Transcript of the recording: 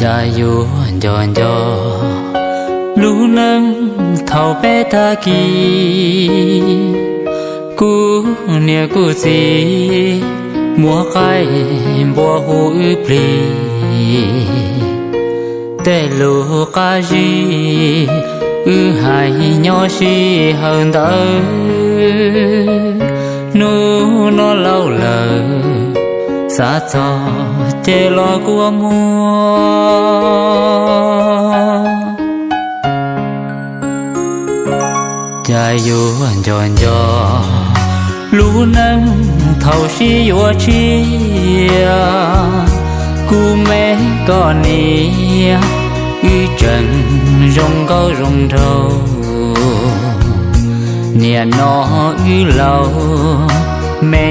Cas yuav nco nco lub neej thaum peb tag kis, kuv niam kuv txiv muab qaib npua hu wb plig. Tej lus qab zib wb hais nyob sij hawm ntawd, hnub no laus lawm, xav txog ces los kua muag. Cas yuav nco nco lub neej thaum sib yuav tshiab, kuv me koj niam wb tseem zoo nkauj zoo nraug. Niam no wb laus, me